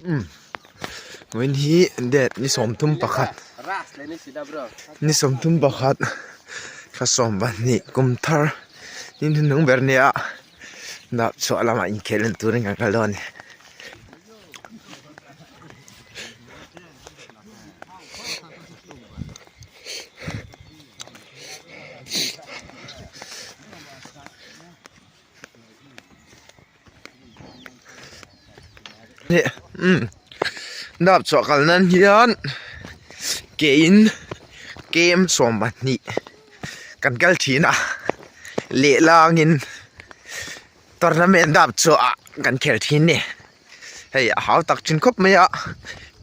Umm vawiin hi date ni 31 ni 31 thla 12 kum thar ni hnuhnung ber nia dap chhuah lamah inkhelh en turin kan kal dawn a ni. Dap chhuah kal nan hian ke in kem 12 kan kal thin a lehlang in tournament dap chhuah ah kan khel thin a ni hei a hau tak thin khawp mai a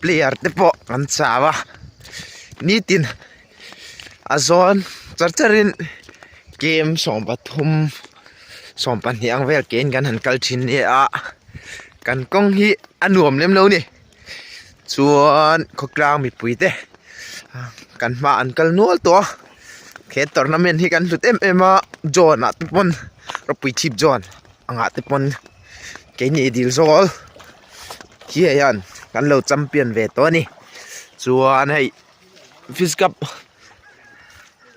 player te pawh an chau a nitin a zawn char char in game 13 12 ang vel ke in kan han kal thin nia a kan kawng hi a nuam lem lo a ni chuan khawtlang mipui te kan hma an kal nual tawh a he tournament hi kan hlut em em a John ah te pawn rawpui chhip John angah te pawn keini dil zawl hi hian kan lo champion ve tawh a ni chuan hei fish cup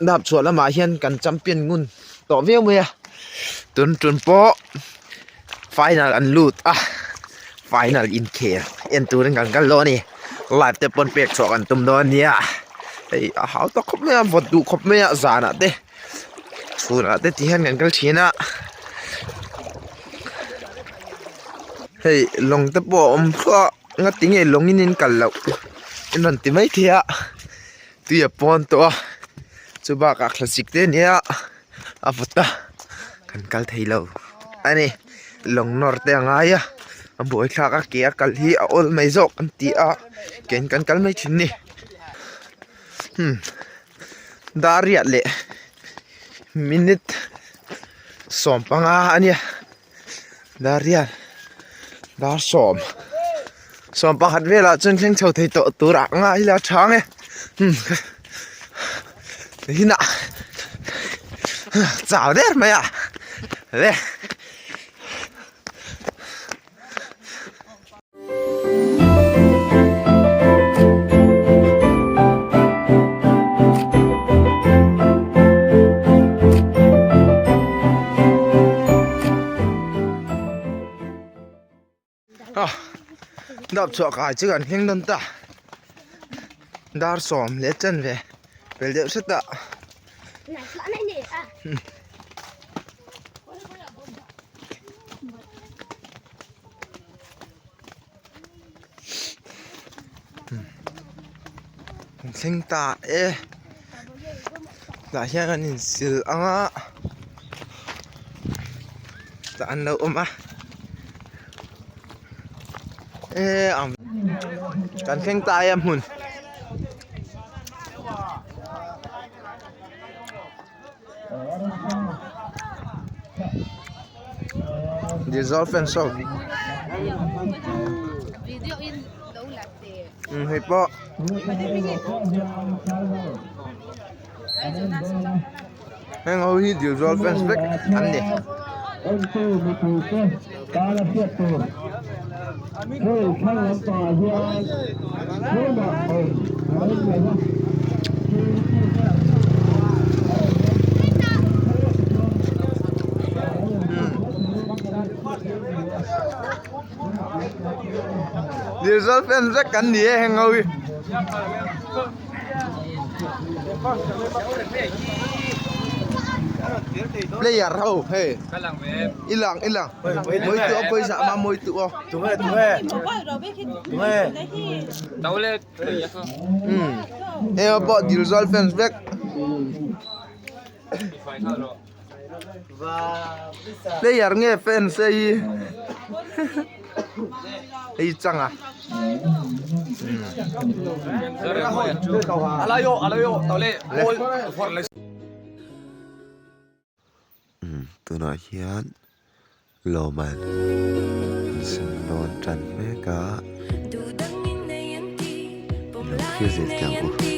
dap chhuah lamah hian kan champion ngun tawh viau mai a tun tun pawh final an lut a final inkhel en turin kan kal dawn a ni live te pawn pek chhuah kan tum dawn a nia hei a hau tak khawp mai a vawt duh khawp mai a zanah te chhunah te ti hian kan kal thin a hei lawng te pawh a awm thluah a. Nga ti nge lawng in in kal loh in rawn ti mai thei a tui a pawn tawh a chu bakah thlasik te ania a vawt a kan kal thei lo a ni lawng nawr te a ngai a a buaithlak a ke a kal hi a awl mai zawk an ti a ke in kan kal mai thin a ni hmm dar riat leh minute 15 a nia. Darian dar sawm sawm pakhat velah chuan thleng chho thei tawh tur ah nga ila tha ang e hinah chau der mai a le. Dap chhuah kai chu kan thleng dawn ta dar sawm leh chen ve pel deuh hret a. An thleng ta e tah hian an insil ang a tah an lo awm a e kan thleng ta e a hmun. Dissolve fans ho hei pawh heng ho hi dissolve fans vek an ni. Result fan vek kan ni e heng ho hi. Player ho hei i lang i lang mawi tu a pawisa a mawi tu aw hei pawh dil zawl fans vek. Player nge fans hei hi hei chang a. Tunah hian lawmman an sem dawn tan mek a ilo thlir zel teh ang u.